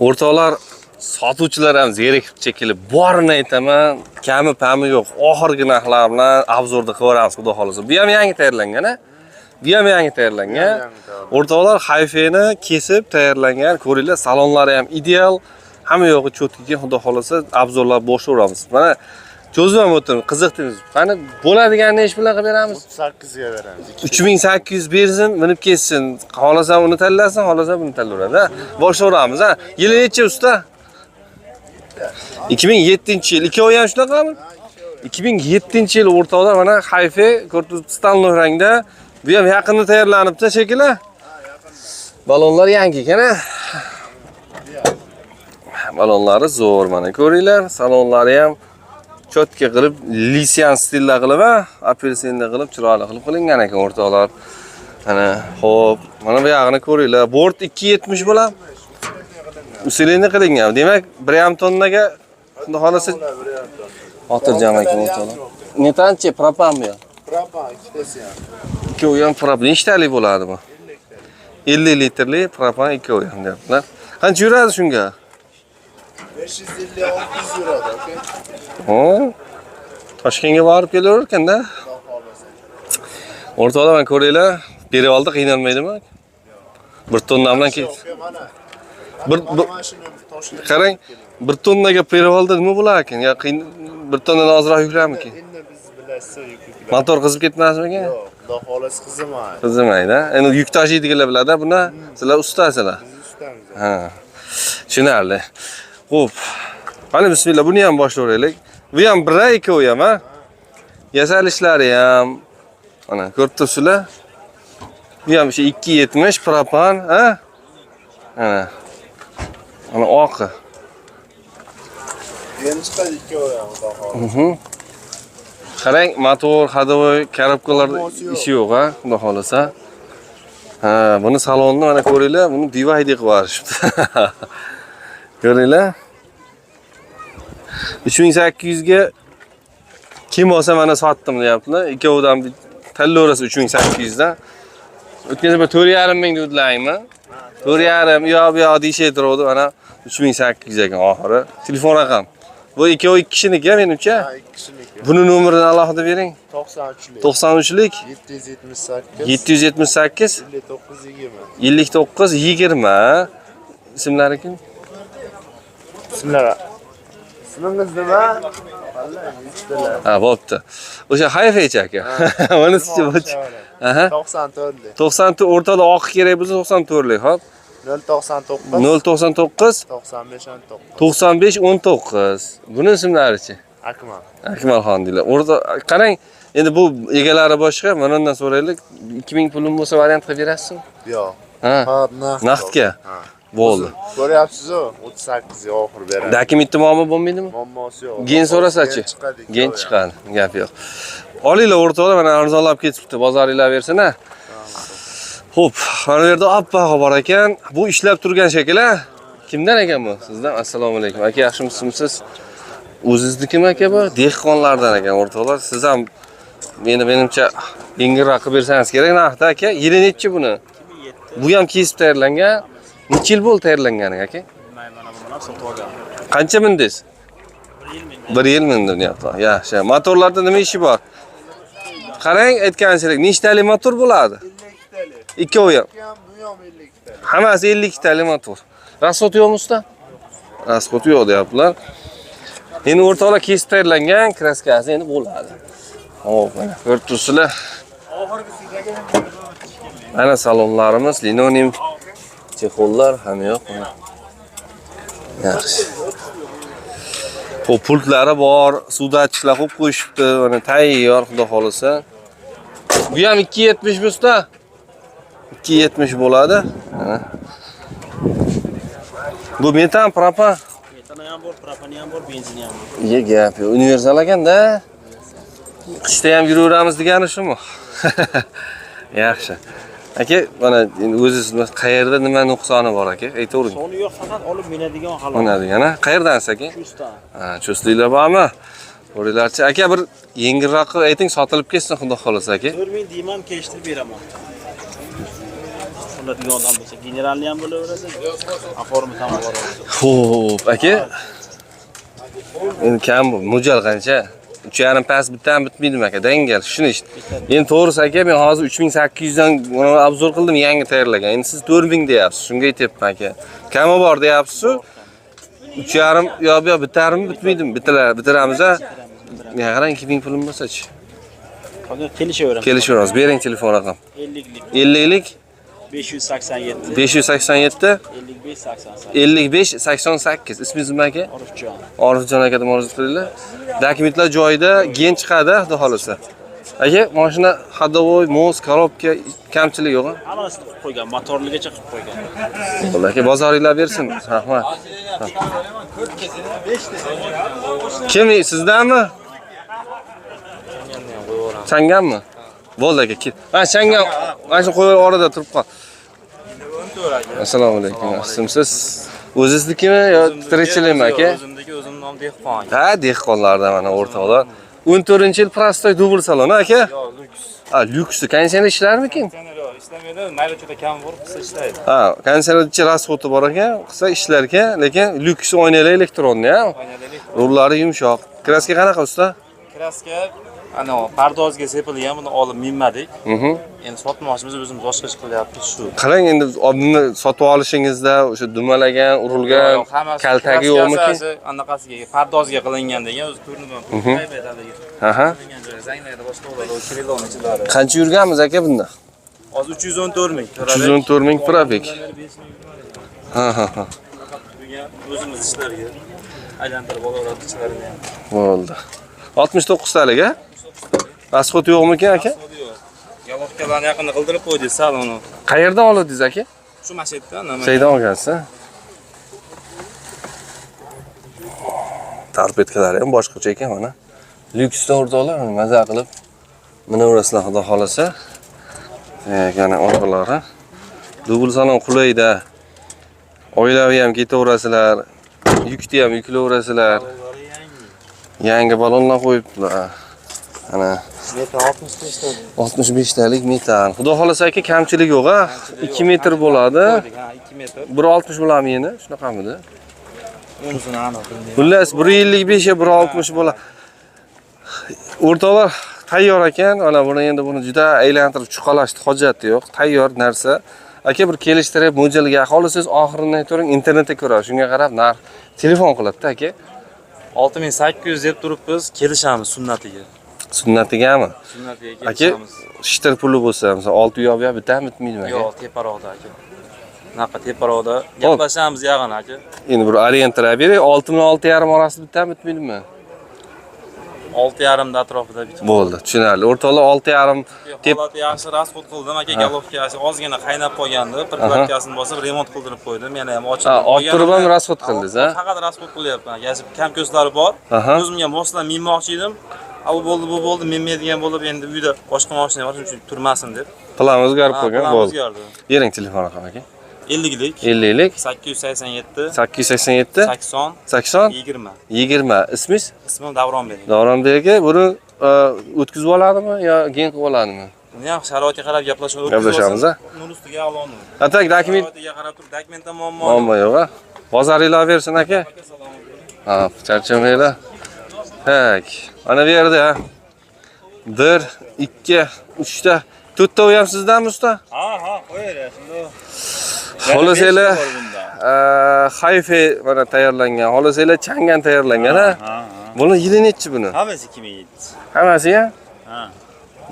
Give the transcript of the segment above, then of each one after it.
O'rtoqlar, sotuvchilar ham zerikib shekilli. Borini aytaman, kami pami yo'q. Oxirgi narxlar bilan обзор da qilib, xudo xolasa. Bu ham yangi tayyorlangan, a? Bu ham yangi tayyorlangan. O'rtoqlar, Hifeni kesib tayyorlangan. Ko'ringlar, salonlari ham ideal. Hamma yo'g'i чётко, xudo xolasa, обзор lar boshlayveramiz. Mana cho'zib ham o'tirib, qiziqdingiz. Qani bo'ladigan ish bilan qilib beramiz. 38 ga beramiz. 3800 bersin, minib ketsin. Xohlasa uni tanlasin, xohlasa buni tanlayveradi, ha. Boshlayveramiz, ha. Yili necha, usta? 2007-yil. Ikkovi ham shunaqami? 2007-yil, o'rtoqlar, mana Hife ko'rib turibsiz, стальной rangda. Bu ham yaqinda tayyorlanibdi shekilli. Balonlar yangi ekan, ha. Balonlari zo'r, mana ko'ringlar. Salonlari ham чётко qilib, Лисян stilda qilib, ha, apelsinda qilib, chiroyli qilib qilingan ekan, o'rtoqlar. Mana, xo'p, mana bu yog'ini ko'ringlar. Bort 2.70 bo'ladi. Усиление qilingan. Demak, 1,5 tonnaga, xudo xolasa, xotirjam ekan, o'rtoqlar. Netanchi propan bu? Propan ikkitasi ham. Ikkovi ham propan. Nechtalik bo'ladi bu? 50 litrli propan ikkovi ham deyaptilar. Qancha yuradi shunga? 550 600 yuradi, aka. O, Toshkentga borib kelaverar ekanda. O'rtoqlar, mana ko'ringlar, перевал da qiynalmaydimi? 1 tonna bilan ket. Aka, mana. Bir Mana shuni Toshkentga qarang, 1 tonnaga перевал da nima bo'lar ekan? Ya qiyin, 1 tonnadan ozroq yuklarmikin? Endi biz bilasiz, yuk yuklar. Motor qizib ketmasmikan? Yo'q, xudo xolasa qizimaydi. Qizimaydi. Endi yuk tashiydiganlar biladi buni. Sizlar ustasizlar. Biz ustamiz. Ha. Tushunarli. Xo'p. Qani, bismillah, buni ham boshlayveraylik. Bu ham bir, ikkovi ham, ha? Yasalishlari ham mana ko'rib turibsizlar. Bu ham o'sha 2.70 propan, ha? Mana. Mana oqi. Endi chiqadi ikkovi ham, xudo xolasa. Qarang, motor, ходовой, коробка lar Muammosi yo'q. ishi yo'q, ha, xudo xolasa. Ha, buni salonni mana ko'ringlar, buni BYD qilib yuborishibdi. Ko'ringlar. 3800 ga kim olsa, mana sotdim deyaptilar. Ikkovidan tanlayverasiz 3800 dan. O'tgan safar 4,5 ming dedilaringmi? 4,5 u yoq bu yoq deyishay turuvdi, mana 3800 ekan oxiri. Telefon raqam. Bu ikkovi ikki kishiniki, menimcha. Ha, ikki kishiniki. Buni nomerini alohida bering. 93lik. 93lik 778 778 59 20. 59 20. Ismlari kim? Ismlar. Ismingiz nima? Ha, bo'pti. O'sha Hayfechi aka. Bunisi bu. Aha. 94lik. 94, o'rtada oq kerak bo'lsa 94lik, hop. 099 099 95 19. 95 19. Buni ismlarichi? Akmal. Akmalxon deylar. O'rta qarang, endi bu egalari boshqa, mana undan so'raylik. 2000 pulim bo'lsa, variant qilib berasizmi? Yo'q. Ha. Ha, naqd. Naqdga? Ha. Bo'ldi. Ko'ryapsiz-ku, 38 ga oxir beradi. Документ muammo bo'lmaydimi? Muammosi yo'q. Gen so'rasachi? Gen chiqadi. Gen chiqadi, gap yo'q. Olinglar, o'rtoqlar, mana arzonlab ketibdi, bozoringlar bersin, ha. Xo'p, mana bu yerda oppog'i bor ekan. Bu ishlab turgan shekilli. Kimdan ekan bu? Sizdan. Assalomu alaykum. Aka, yaxshimisiz? O'ziznikimi, aka, bu? Dehqonlardan ekan, o'rtoqlar. Siz ham meni, menimcha, yengilroq qilib bersangiz kerak narxda, aka. Yili nechi buni? Bu ham kesib tayyorlangan. Necha yil bo'ldi tayyorlanganiga, aka? Qancha mindingiz? Bir yil mindim deyapti. Yaxshi. Motorlarda nima ishi bor? Qarang, aytganchilik, nechtalik motor bo'ladi? 52talik. Ikkovi ham. Bu ham, bu ham 52talik. Hammasi 52 talik motor. Расход yo'qmi, usta? Расход yo'q deyaptilar. Endi, o'rtoqlar, kesib tayyorlangan, краска si endi bo'ladi. Xo'p, mana ko'rib turibsizlar. Mana salonlarimiz, linoleum, чехол lar hamma yo'q mana. Yaxshi. Xo'p, pultlari bor, suv датчик lar qo'yib qo'yishibdi, mana tayyor, xudo xolasa. Bu ham 2.70 usta? 2.70 bo'ladi. Mana. Bu metan, propan. Metani ham bor, propani ham bor, benzini ham bor. Ye, gap yo'q. Universal ekanda. Qishda ham yuraveramiz degani shumi? Yaxshi. Aka, mana endi o'zingiz qayerda nima nuqsoni bor, aka? Aytavering. Soni yo'q, faqat olib minadigan xolos. Minadigan, ha? Qayerdansiz, aka? Chustdan. Ha, chustliklar bormi? Ko'ringlarchi, aka, bir yengilroq qilib ayting, sotilib ketsin, xudo xolasa, aka. 4000 deyman, kelishtirib beraman. Oladigan odam bo'lsa, generalni ham bo'laveradi. Оформить ham bo'laveradi. Xo'p, aka. Endi kam bu, mo'ljal qancha? 3,5 past bittami bitmaydimi aka? Dangal, shuni eshit. Endi to'g'risi aka, men hozir 3800 dan buni обзор qildim, yangi tayyorlagan. Endi siz 4000 deyapsiz. Shunga aytyapman aka. Kami bor deyapsiz-ku. 3,5 yo bu yoq bitarmi, bitmaydimi? Bitilar, bitiramiz a. Ya qarang, 2000 pulim bo'lsa-chi. Qolgan kelishaveramiz. Kelishaveramiz. Bering telefon raqam. 50lik 50lik 587 587 55 88. 55 88. Ismingiz nima aka? Orifjon. Orifjon akadan murojaat qilinglar. Dokumentlar joyida, gen chiqadi, xudo xolasa. Aka, mashina ходовой, мост, коробка kamchilik yo'q. Hammasini qilib qo'ygan, motorligacha qilib qo'ygan. Bo'ldi aka, bozoringlar bersin. Rahmat. Kim, sizdanmi? Changanmi? Bo'ldi aka, ket. Ha, changan. Mana shu qo'yib orada turib qol. Assalomu alaykum. Yaxshimisiz? O'zingiznikimi yo tirikchilikmi aka? O'zimniki, o'zim nom dehqon. Ha, dehqonlardan mana o'rtoqlar. 14-yil простой dubl salon aka. Yo'q, lyuks. Ha, lyuksi. Konditsioner ishlarmikin? Konditsioner yo'q, ishlamaydi, mayda juda kam bo'lib qilsa ishlaydi. Ha, konditsioner ichi расход i bor ekan, qilsa ishlar ekan, lekin lyuksi oynalar электронный ha. Rullari yumshoq. Краска qanaqa usta? Краска ana pardozga sepilgan, buni olib minmadik. Endi sotmoqchimiz, o'zimiz boshqa ish qilyapmiz shu. Qarang, endi buni sotib olishingizda o'sha dumalagan, urilgan, Yo'q, hammasi kaltagi yo'qmikin? краска si anaqasiga, pardozga qilingan degan, o'zi ko'rinib ham turibdi haligi. Aha. Qilingan joyi zanglaydi, boshqa bo'ladi, u kriloni ichilari. Qancha yurganmiz aka bunda? Hozir 314 ming. 314 ming пробег. Ha ha ha. O'zimiz ishlarga aylantirib olaveradi ichlarini ham. Bo'ldi. 69 talik a? Расход yo'qmikin aka? Головка larni yaqinda qildirib qo'ydik saloni. Qayerdan oldingiz aka? Shu mashetdan nima? Saydan olgansiz, a? Tarpetkalari ham boshqacha ekan mana. Lyuksda o'rtoqlar, mana maza qilib minaverasizlar xudo xolasa. Yana orqalari. Dubl salon qulayda. Oilaviy ham ketaverasizlar, yukni ham yuklayverasizlar. Yangi balonlar qo'yibdilar. Ana Metan 65 talik. 65 talik metan. Xudo xolasa aka kamchilik yo'q a. 2 metr bo'ladi. Ha, 2 metr. 1.60 bo'ladimi yana? Shunaqamidi? Unisini aniq bilmayman. Xullas 1.55 ya 1.60 bo'ladi. O'rtoqlar tayyor ekan. Mana buni endi buni juda aylantirib chuqalashni hojati yo'q. Tayyor narsa. Aka bir kelishtirib mo'ljalga xohlasangiz oxirini aytavering, internetda ko'rasiz. Shunga qarab narx telefon qiladi-da aka. 6800 deb turibmiz, kelishamiz sunnatiga. Sunnatigami? Sunnatiga Aka, kelishamiz. shitir puli bo'lsa, masalan 6 yo'q yo'q bitami bitmaydimi aka? Yo'q, teparoqda aka. Naqa teparoqda gaplashamiz yag'in aka. Endi bir orientir beray, 6 bilan 6.5 orasida bitami bitmaydimi? 6.5 da atrofida bitib. Bo'ldi, tushunarli. O'rtoqlar 6.5 Holati yaxshi расход qildim aka, головкasi ozgina qaynab qolgandi. Прокладка sini bosib remont qildirib qo'ydim. Yana ham ochib. Ha, olib turib ham расход qildingiz, ha? Faqat расход qilyapman. Gazib kam ko'zlari bor. O'zimga moslab minmoqchi edim. A u bo'ldi, bu bo'ldi, minmaydigan bo'lib, endi uyda boshqa mashina bor, shuning uchun turmasin deb. Plan o'zgarib qo'ygan, Plan bo'ldi. o'zgardi. Bering telefon raqami aka. 50lik 50lik 887 887 80 80 20. 20. Ismingiz? Ismim Davronbek. Davronbek aka, buni o'tkazib oladimi yo gen qilib oladimi? Buni ham sharoitga qarab gaplashamiz. Gaplashamiz, a? Nur ustiga aloni. A так dokument Sharoitiga qarab turib dokumentda muammo. muammo yo'q, a? Bozoringlar bersin aka. Ha, charchamanglar. Tak, mana bu yerda ha. 1 2 3 ta 4 ta ham sizdanmi usta? Ha, ha, qo'yaver shunda. Xohlasanglar Hayfe mana tayyorlangan, xohlasanglar Changan tayyorlangan ha. Buni yili nechi buni? Hammasi 2007. Hammasi ya? Ha.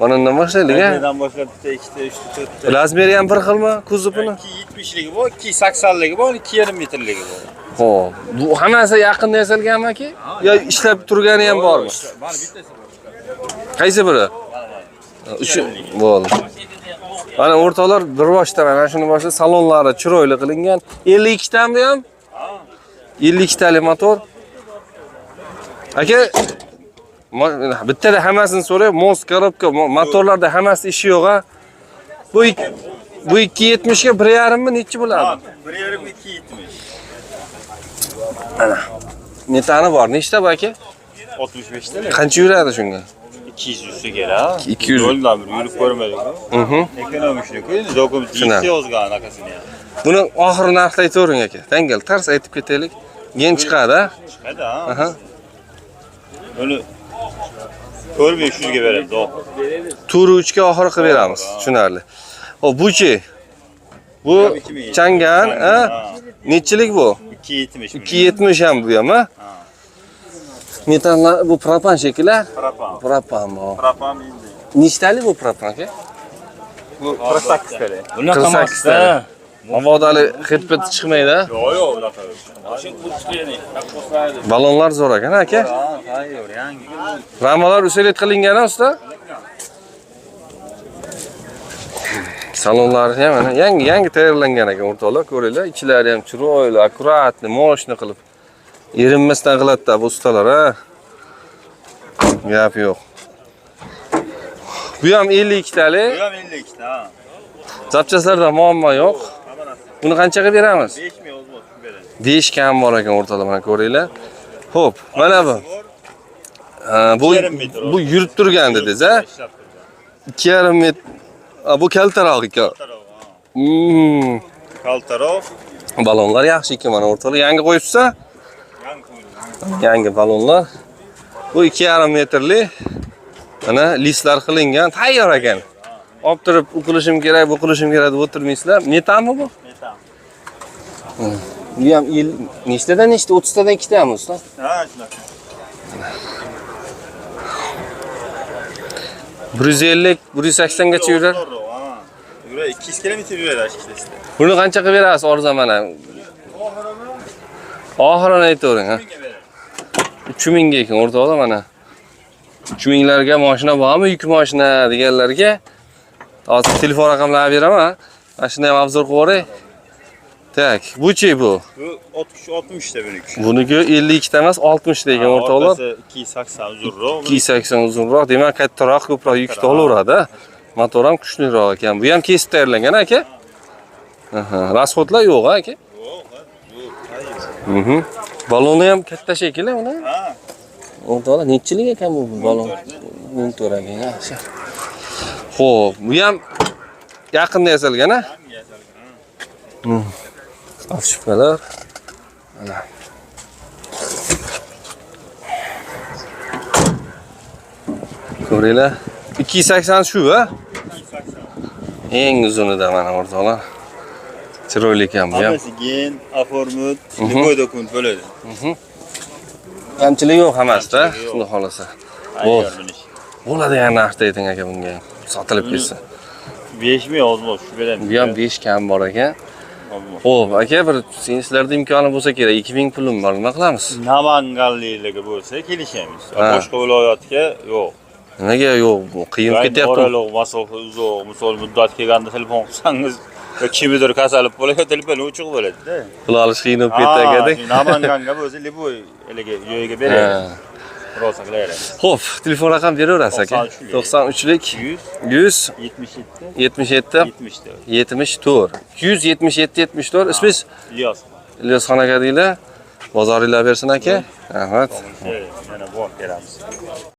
Mana undan boshlaylik ha. Birdan boshlab bitta, ikkita, uchta, to'rtta. Razmeri ham bir xilmi kuzovini? 270ligi bor, 280ligi bor, 2,5 metrligi bor. Xo'p, bu hammasi yaqinda yasalganmi-ki? Yo ishlab turgani ham bormi? Mana bittasi bor. Qaysi biri? Uch bo'ldi. Mana o'rtoqlar bir boshda mana shuni boshda salonlari chiroyli qilingan. 52 tami bu ham? 52 tali motor. Aka, bittada hammasini so'ray, мост, коробка, motorlarda hammasi ishi yo'q ha. Bu 2.70 ga 1.5 mi nechi bo'ladi? 1.5 2.70. Ana. Metani bor. Nechta bu aka? 65 ta. Qancha yuradi shunga? 200 üstü kerak. 200. Yo'ldan bir yurib ko'rmadik. Ekonomik shuni endi dokument Tushunarli. ikkita yozgan anaqasini ham. Buni oxir narxda aytavering aka. Dangal tars aytib ketaylik. Gen chiqadi, ha? Chiqadi ha. Aha. Buni 4500 ga beramiz oxiri. 4-3 ga oxiri qilib beramiz. Tushunarli. Xo'p, buchi. Bu Changan, ha? Nechilik bu? 270. 270 ham bu ham, ha? Metallar bu propan shekilli. Propan. Propan bu. Propan endi. Nechtalik bu propan aka? Bu 48 talik. 48 talik. Mabodo hali xit-pit chiqmaydi, ha? Yo'q, yo'q, unaqa. Balonlar zo'r ekan, aka. Ha, tayyor, yangi. Ramalar usilet qilingan usta. Salonlari ham mana yangi yangi tayyorlangan ekan o'rtoqlar, ko'ringlar, ichlari ham chiroyli, akkuratni, moshina qilib. Erinmasdan qiladi-da bu ustalar, ha. Gap yo'q. Bu ham 52 talik. Bu ham 52 ta, ha. Zapchastlarda muammo yo'q. Buni qanchaga beramiz? 5000 o'zimiz beramiz. 5 kam bor ekan o'rtoqlar, mana ko'ringlar. Xo'p, mana bu. Bu 2,5 metr. bu yurib turgan dedingiz, ha? Ishlab turgan. 2,5 metr. Bu kaltaroq ekan. Kaltaroq, ha. Kaltaroq. Balonlar yaxshi ekan mana o'rtoqlar. Yangi qo'yibsiz-a? Yangi qo'yilgan. Yangi balonlar. Bu 2,5 metrli. Mana listlar qilingan, tayyor ekan. Olib turib, u qilishim kerak, bu qilishim kerak deb o'tirmaysizlar. Metanmi bu? Metan. Bu ham nechtadan nechta? 30 tadan ikkitami usta? Ha, shunaqa. 150, 180 gacha yurar. Ha. Yurar 200 kilometr yuradi ikkitasi. Buni qancha qilib berasiz orza mana? Oxirini aytavering, ha. 3000 ga ekan o'rtoqlar mana. 3000 larga mashina bormi, yuk mashina deganlarga hozir telefon raqamlarini beraman. Mana shuni ham obzor qilib yuboray. Tak, buchi bu. Bu 60 60 ta buniki. Buniki 52 ta emas, 60 ta ekan o'rtoqlar. Orqasi 280 uzunroq. 280 uzunroq, demak kattaroq, ko'proq yuk olaveradi. Motor ham kuchliroq ekan. Bu ham kesib tayyorlangan aka. Aha, rasxodlar yo'q aka. Yo'q, ha, bu tayyor. Baloni ham katta shekilli uni. Ha. O'rtoqlar, nechilik ekan bu balon? 14 ekan, yaxshi. Xo'p, bu ham yaqinda yasalgan, ha? Afshifkalar. Mana. Ko'ringlar. 280 shu, ha? Eng uzunida mana o'rtoqlar. Chiroyli ekan bu ham. Hammasi gen, aformut, любой dokument bo'ladi. Kamchilik yo'q hammasida, Kamchiligi yo'q. xudo xolasa. Tayyor bunish. Bo'ladigan narxda ayting aka bunga ham. Sotilib ketsa. 5000 ozmoq shu beramiz. Bu ham 5 kam bor ekan. Ozmoq. Xo'p, aka bir sizlarda imkoni bo'lsa kerak, 2000 pulim bor, nima qilamiz? Namanganlikligi bo'lsa kelishamiz. Ha. Boshqa viloyatga yo'q. Nimaga yo'q, bu qiyin ketyapti. Oraliq masofa uzoq, misol muddat kelganda telefon qilsangiz yo kimnidir kasalib bo'ladi, yo telefon o'chiq bo'ladi-da. Pul olish qiyin bo'lib ketdi Ha, akadek. Namanganga bo'lsa, любой haligi joyiga beradi. Rosa qilaveradi. Xo'p, telefon raqam beraverasiz aka. 93lik. 93lik 100 177 77 74. 74 277 74 ismingiz İlyos. Ilyosxon aka deylar. Bozoringlar bersin aka. Rahmat. Yana bor beramiz.